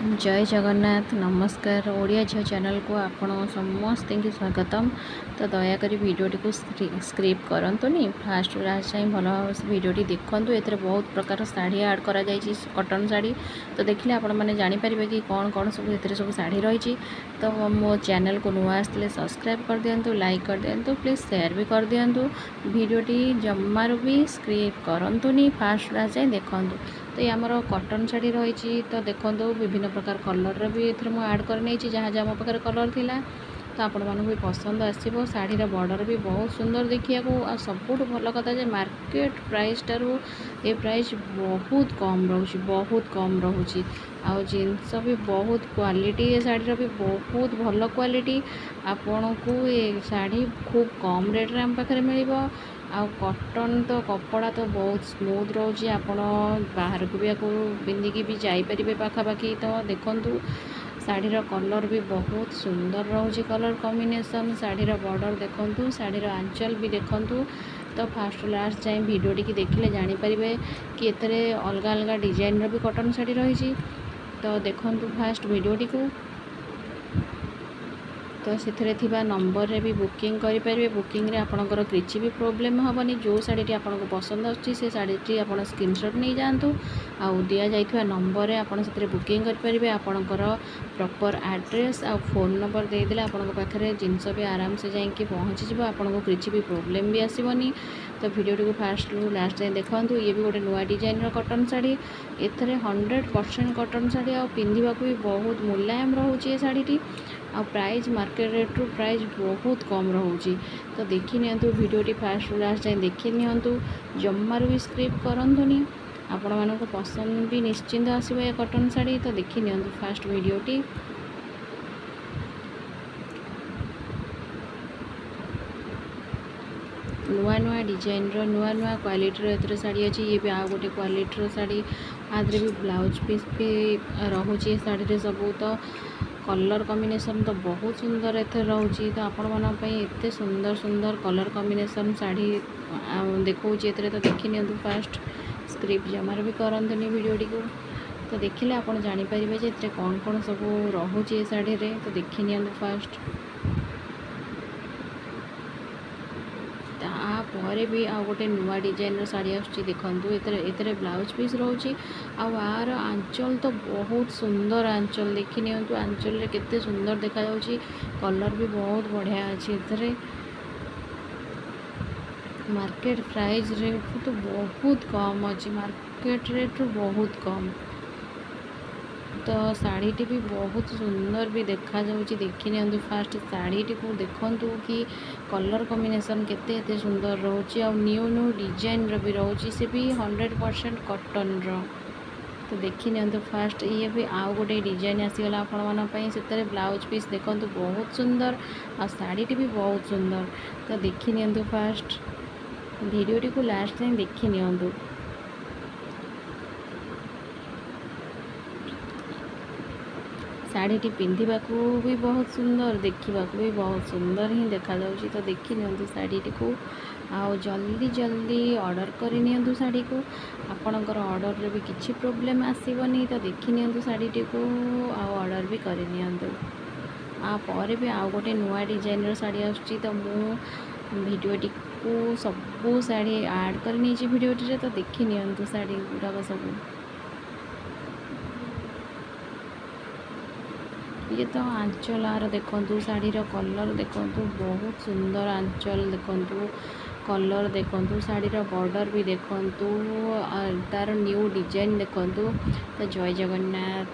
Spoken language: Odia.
ଜୟ ଜଗନ୍ନାଥ, ନମସ୍କାର। ଓଡ଼ିଆ ଝିଅ ଚ୍ୟାନେଲକୁ ଆପଣ ସମସ୍ତଙ୍କୁ ସ୍ୱାଗତମ। ତ ଦୟାକରି ଭିଡ଼ିଓଟିକୁ ସ୍କିପ୍ କରନ୍ତୁନି, ଫାଷ୍ଟରୁ ଲାଷ୍ଟ ଯାଏଁ ଭଲ ଭାବରେ ଭିଡ଼ିଓଟି ଦେଖନ୍ତୁ। ଏଥିରେ ବହୁତ ପ୍ରକାର ଶାଢ଼ୀ ଆଡ଼୍ କରାଯାଇଛି, କଟନ୍ ଶାଢ଼ୀ। ତ ଦେଖିଲେ ଆପଣମାନେ ଜାଣିପାରିବେ କି କ'ଣ କ'ଣ ସବୁ ଏଥିରେ ସବୁ ଶାଢ଼ୀ ରହିଛି। ତ ମୋ ଚ୍ୟାନେଲକୁ ନୂଆ ଆସିଥିଲେ ସବସ୍କ୍ରାଇବ୍ କରିଦିଅନ୍ତୁ, ଲାଇକ୍ କରିଦିଅନ୍ତୁ, ପ୍ଲିଜ୍ ସେୟାର ବି କରିଦିଅନ୍ତୁ। ଭିଡ଼ିଓଟି ଜମାରୁ ବି ସ୍କିପ୍ କରନ୍ତୁନି, ଫାଷ୍ଟ ଲାଷ୍ଟ ଯାଏଁ ଦେଖନ୍ତୁ। ତ ଏଇ ଆମର କଟନ୍ ଶାଢ଼ୀ ରହିଛି। ତ ଦେଖନ୍ତୁ, ବିଭିନ୍ନ ପ୍ରକାର କଲର୍ର ବି ଏଥିରେ ମୁଁ ଆଡ଼୍ କରିନେଇଛି, ଯାହା ଯାହା ମୋ ପାଖରେ କଲର୍ ଥିଲା। ତ ଆପଣମାନଙ୍କୁ ବି ପସନ୍ଦ ଆସିବ। ଶାଢ଼ୀର ବର୍ଡ଼ର ବି ବହୁତ ସୁନ୍ଦର ଦେଖିବାକୁ। ଆଉ ସବୁଠୁ ଭଲ କଥା ଯେ ମାର୍କେଟ ପ୍ରାଇସ୍ ଠାରୁ ଏ ପ୍ରାଇସ୍ ବହୁତ କମ୍ ରହୁଛି, ବହୁତ କମ୍ ରହୁଛି। ଆଉ ଜିନିଷ ବି ବହୁତ କ୍ୱାଲିଟି, ଏ ଶାଢ଼ୀର ବି ବହୁତ ଭଲ କ୍ୱାଲିଟି। ଆପଣଙ୍କୁ ଏ ଶାଢ଼ୀ ଖୁବ୍ କମ୍ ରେଟ୍ରେ ଆମ ପାଖରେ ମିଳିବ। ଆଉ କଟନ୍ ତ କପଡ଼ା ତ ବହୁତ ସ୍ମୁଥ୍ ରହୁଛି। ଆପଣ ବାହାରକୁ ବି ୟାକୁ ପିନ୍ଧିକି ବି ଯାଇପାରିବେ ପାଖାପାଖି। ତ ଦେଖନ୍ତୁ, ଶାଢ଼ୀର କଲର୍ ବି ବହୁତ ସୁନ୍ଦର ରହୁଛି, କଲର୍ କମ୍ବିନେସନ୍। ଶାଢ଼ୀର ବର୍ଡ଼ର ଦେଖନ୍ତୁ, ଶାଢ଼ୀର ଆଞ୍ଚଲ ବି ଦେଖନ୍ତୁ। ତ ଫାଷ୍ଟ ଲାଷ୍ଟ ଯାଏଁ ଭିଡ଼ିଓଟିକି ଦେଖିଲେ ଜାଣିପାରିବେ କି ଏଥିରେ ଅଲଗା ଅଲଗା ଡିଜାଇନର ବି କଟନ୍ ଶାଢ଼ୀ ରହିଛି। ତ ଦେଖନ୍ତୁ ଫାଷ୍ଟ ଭିଡ଼ିଓଟିକୁ। ତ ସେଥିରେ ଥିବା ନମ୍ବରରେ ବି ବୁକିଂ କରିପାରିବେ। ବୁକିଂରେ ଆପଣଙ୍କର କିଛି ବି ପ୍ରୋବ୍ଲେମ୍ ହେବନି। ଯେଉଁ ଶାଢ଼ୀଟି ଆପଣଙ୍କୁ ପସନ୍ଦ ଆସୁଛି, ସେ ଶାଢ଼ୀଟି ଆପଣ ସ୍କ୍ରିନସଟ୍ ନେଇଯାଆନ୍ତୁ ଆଉ ଦିଆଯାଇଥିବା ନମ୍ବରରେ ଆପଣ ସେଥିରେ ବୁକିଂ କରିପାରିବେ। ଆପଣଙ୍କର ପ୍ରପର୍ ଆଡ୍ରେସ୍ ଆଉ ଫୋନ୍ ନମ୍ବର ଦେଇଦେଲେ ଆପଣଙ୍କ ପାଖରେ ଜିନିଷ ବି ଆରାମସେ ଯାଇକି ପହଞ୍ଚିଯିବ। ଆପଣଙ୍କୁ କିଛି ବି ପ୍ରୋବ୍ଲେମ୍ ବି ଆସିବନି। ତ ଭିଡ଼ିଓଟିକୁ ଫାଷ୍ଟରୁ ଲାଷ୍ଟ ଯାଏଁ ଦେଖନ୍ତୁ। ଇଏ ବି ଗୋଟେ ନୂଆ ଡିଜାଇନର କଟନ୍ ଶାଢ଼ୀ। ଏଥିରେ 100% କଟନ୍ ଶାଢ଼ୀ ଆଉ ପିନ୍ଧିବାକୁ ବି ବହୁତ ମୁଲାୟମ ରହୁଛି ଏ ଶାଢ଼ୀଟି। ଆଉ ପ୍ରାଇସ୍ ମାର୍କେଟ ରେଟ୍ରୁ ପ୍ରାଇସ୍ ବହୁତ କମ୍ ରହୁଛି। ତ ଦେଖି ନିଅନ୍ତୁ, ଭିଡ଼ିଓଟି ଫାଷ୍ଟରୁ ଲାଷ୍ଟ ଯାଏଁ ଦେଖି ନିଅନ୍ତୁ, ଜମାରୁ ବି ସ୍କିପ୍ କରନ୍ତୁନି। ଆପଣମାନଙ୍କୁ ପସନ୍ଦ ବି ନିଶ୍ଚିନ୍ତ ଆସିବ ଏ କଟନ୍ ଶାଢ଼ୀ। ତ ଦେଖି ନିଅନ୍ତୁ ଫାଷ୍ଟ ଭିଡ଼ିଓଟି। ନୂଆ ନୂଆ ଡିଜାଇନର, ନୂଆ ନୂଆ କ୍ୱାଲିଟିର ଏଥିରେ ଶାଢ଼ୀ ଅଛି। ଇଏ ବି ଆଉ ଗୋଟେ କ୍ୱାଲିଟିର ଶାଢ଼ୀ। ଆ ଦେହରେ ବି ବ୍ଲାଉଜ୍ ପିସ୍ ବି ରହୁଛି ଏ ଶାଢ଼ୀରେ ସବୁ। ତ କଲର୍ କମ୍ବିନେସନ୍ ତ ବହୁତ ସୁନ୍ଦର ଏଥିରେ ରହୁଛି। ତ ଆପଣମାନଙ୍କ ପାଇଁ ଏତେ ସୁନ୍ଦର ସୁନ୍ଦର କଲର୍ କମ୍ବିନେସନ୍ ଶାଢ଼ୀ ଦେଖାଉଛି ଏଥିରେ। ତ ଦେଖି ନିଅନ୍ତୁ ଫାଷ୍ଟ, ସ୍କିପ୍ ଜମାରୁ ବି କରନ୍ତୁନି ଭିଡ଼ିଓଟିକୁ। ତ ଦେଖିଲେ ଆପଣ ଜାଣିପାରିବେ ଯେ ଏଥିରେ କ'ଣ କ'ଣ ସବୁ ରହୁଛି ଏ ଶାଢ଼ୀରେ। ତ ଦେଖି ନିଅନ୍ତୁ ଫାଷ୍ଟ। ତାପରେ ବି ଆଉ ଗୋଟେ ନୂଆ ଡିଜାଇନର ଶାଢ଼ୀ ଆସୁଛି, ଦେଖନ୍ତୁ। ଏଥିରେ ବ୍ଲାଉଜ୍ ପିସ୍ ରହୁଛି ଆଉ ଆର ଆଞ୍ଚଲ ତ ବହୁତ ସୁନ୍ଦର ଆଞ୍ଚଲ। ଦେଖି ନିଅନ୍ତୁ, ଆଞ୍ଚଲରେ କେତେ ସୁନ୍ଦର ଦେଖାଯାଉଛି। କଲର୍ ବି ବହୁତ ବଢ଼ିଆ ଅଛି ଏଥିରେ। ମାର୍କେଟ ପ୍ରାଇସ୍ ରେଟ୍ରୁ ତ ବହୁତ କମ୍ ଅଛି, ମାର୍କେଟ ରେଟ୍ରୁ ବହୁତ କମ୍। ତ ଶାଢ଼ୀଟି ବି ବହୁତ ସୁନ୍ଦର ବି ଦେଖାଯାଉଛି। ଦେଖି ନିଅନ୍ତୁ ଫାଷ୍ଟ ଶାଢ଼ୀଟିକୁ, ଦେଖନ୍ତୁ କି କଲର୍ କମ୍ବିନେସନ୍ କେତେ ଏତେ ସୁନ୍ଦର ରହୁଛି ଆଉ ନ୍ୟୁ ନ୍ୟୁ ଡିଜାଇନର ବି ରହୁଛି, ସେ ବି 100% କଟନ୍ର। ତ ଦେଖି ନିଅନ୍ତୁ ଫାଷ୍ଟ। ଇଏ ବି ଆଉ ଗୋଟେ ଡିଜାଇନ୍ ଆସିଗଲା ଆପଣମାନଙ୍କ ପାଇଁ। ସେଥିରେ ବ୍ଲାଉଜ୍ ପିସ୍ ଦେଖନ୍ତୁ, ବହୁତ ସୁନ୍ଦର ଆଉ ଶାଢ଼ୀଟି ବି ବହୁତ ସୁନ୍ଦର। ତ ଦେଖି ନିଅନ୍ତୁ ଫାଷ୍ଟ, ଭିଡ଼ିଓଟିକୁ ଲାଷ୍ଟ ଯାଏଁ ଦେଖି ନିଅନ୍ତୁ। ଶାଢ଼ୀଟି ପିନ୍ଧିବାକୁ ବି ବହୁତ ସୁନ୍ଦର, ଦେଖିବାକୁ ବି ବହୁତ ସୁନ୍ଦର ହିଁ ଦେଖାଯାଉଛି। ତ ଦେଖି ନିଅନ୍ତୁ ଶାଢ଼ୀଟିକୁ ଆଉ ଜଲ୍ଦି ଜଲ୍ଦି ଅର୍ଡ଼ର କରିନିଅନ୍ତୁ ଶାଢ଼ୀକୁ। ଆପଣଙ୍କର ଅର୍ଡ଼ରରେ ବି କିଛି ପ୍ରୋବ୍ଲେମ୍ ଆସିବନି। ତ ଦେଖି ନିଅନ୍ତୁ ଶାଢ଼ୀଟିକୁ ଆଉ ଅର୍ଡ଼ର ବି କରିନିଅନ୍ତୁ। ଆ ପରେ ବି ଆଉ ଗୋଟେ ନୂଆ ଡିଜାଇନର ଶାଢ଼ୀ ଆସୁଛି। ତ ମୁଁ ଭିଡ଼ିଓଟିକୁ ସବୁ ଶାଢ଼ୀ ଆଡ଼୍ କରିନେଇଛି ଭିଡ଼ିଓଟିରେ। ତ ଦେଖି ନିଅନ୍ତୁ ଶାଢ଼ୀ ଗୁଡ଼ାକ ସବୁ। ଇଏ ତ ଆଞ୍ଚଲ ଆର ଦେଖନ୍ତୁ, ଶାଢ଼ୀର କଲର୍ ଦେଖନ୍ତୁ, ବହୁତ ସୁନ୍ଦର ଆଞ୍ଚଲ ଦେଖନ୍ତୁ, କଲର୍ ଦେଖନ୍ତୁ, ଶାଢ଼ୀର ବର୍ଡ଼ର ବି ଦେଖନ୍ତୁ, ତାର ନ୍ୟୁ ଡିଜାଇନ୍ ଦେଖନ୍ତୁ। ତ ଜୟ ଜଗନ୍ନାଥ।